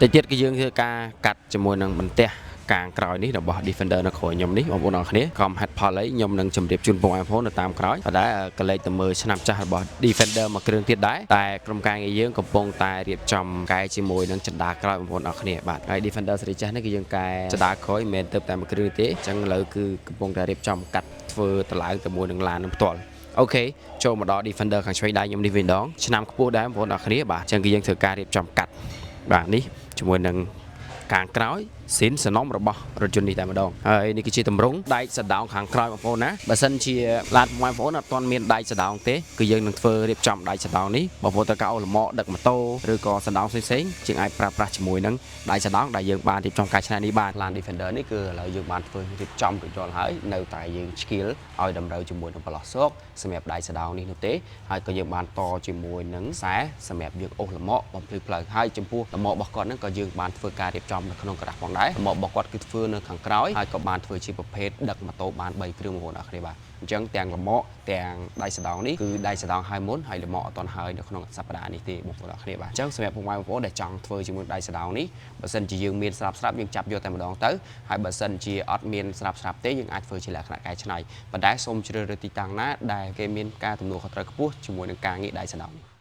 តិចទៀតគឺយើងធ្វើការកាត់ជាមួយនឹងបន្ទះកាងក្រោយនេះរបស់ Defender នៅក្រោយខ្ញុំនេះបងប្អូនអរគ្នាកុំហេតុផលអីខ្ញុំនឹងជម្រាបជូនបងប្អូននៅតាមក្រោយប៉ុន្តែក៏លេចទៅមើលឆ្នាំចាស់របស់ Defender មួយគ្រឿងទៀតដែរតែក្រុមការងារយើងកំពុងតែរៀបចំកែជាមួយនឹងចន្ទាក្រោយបងប្អូនអរគ្នាបាទហើយ Defender ស៊េរីចាស់នេះគឺយើងកែចន្ទាក្រោយមិនមែនទៅតែមួយគ្រឿងទេអញ្ចឹងឥឡូវគឺកំពុងតែរៀបចំកាត់ធ្វើតម្លើងទៅមួយនឹងឡាននឹងផ្ទាល់OK ចូលមកដល់ Defender ខាងឆ្វេងដៃខ្ញុំនេះវិញដងឆ្នាំខ្ពស់ដែរបងប្អូនអរគ្នាបាទអញ្ចឹងគឺយើងធ្វើការរៀបចំកាត់បាទនេះជាមួយនឹងកាងក្រោយស៊ីនសនំរបស់រថយន្តនេះតែម្ដងហើយនេះគឺជាទម្រង់ដែកសណ្ដោងខាងក្រោយបងប្អូនណាបើសិនជាឡានបងប្អូនអត់ទាន់មានដែកសណ្ដោងទេគឺយើងនឹងធ្វើរៀបចំដែកសណ្ដោងនេះបងប្អូនត្រូវការអូលម៉កដឹកម៉ូតូឬក៏សណ្ដោងផ្សេងៗជាងអាចប្រើប្រាស់ជាមួយនឹងដែកសណ្ដោងដែលយើងបានរៀបចំការច្នៃនេះបានឡាន Defender នេះគឺឥឡូវយើងបានធ្វើរៀបចំរួចរាល់ហើយនៅតែយើងឆ្កៀលឲ្យតម្រូវជាមួយនឹងប្រឡោះសោកសម្រាប់ដែកសណ្ដោងនេះនោះទេហើយក៏យើងបានតជាមួយនឹងខ្សែសម្រាប់យើងអូសលម៉កបំភ្លឺផ្លូវហើយចំពោះលម៉ករបស់គាត់ហ្នឹងក៏យើងបានធ្វើការរៀបចំនៅក្នុងក្រដាសផងដែរលម៉ករបស់គាត់គឺធ្វើនៅខាងក្រោយហើយក៏បានធ្វើជាប្រភេទដឹកម៉ូតូបាន3គ្រឿងបងប្អូនអរគ្នាបាទអញ្ចឹងទាំងលម៉កទាំងដៃសណ្ដោងនេះគឺដៃសណ្ដោងហើយមុនហើយលម៉កអត់ទាន់ហើយនៅក្នុងសប្តាហ៍នេះទេបងប្អូនអរគ្នាបាទអញ្ចឹងសម្រាប់ពុកម៉ែបងប្អូនដែលចង់ធ្វើជាមួយដៃសណ្ដោងនេះបើសិនជាយើងមានស្រាប់ស្រាប់យើងចាប់យកតែម្ដងទៅហើយបើសិនជាអត់មានស្រាប់ស្រាប់ទេយើងអាចធ្វើជាលក្ខណៈកែច្នៃប៉ុន្តែសូមជ្រើសរើសទីតាំងណាដែលគេមានការទំនួលខុសត្រូវខ្ពស់ជាមួយនឹងការងារដៃសណ្ដោងនេះ។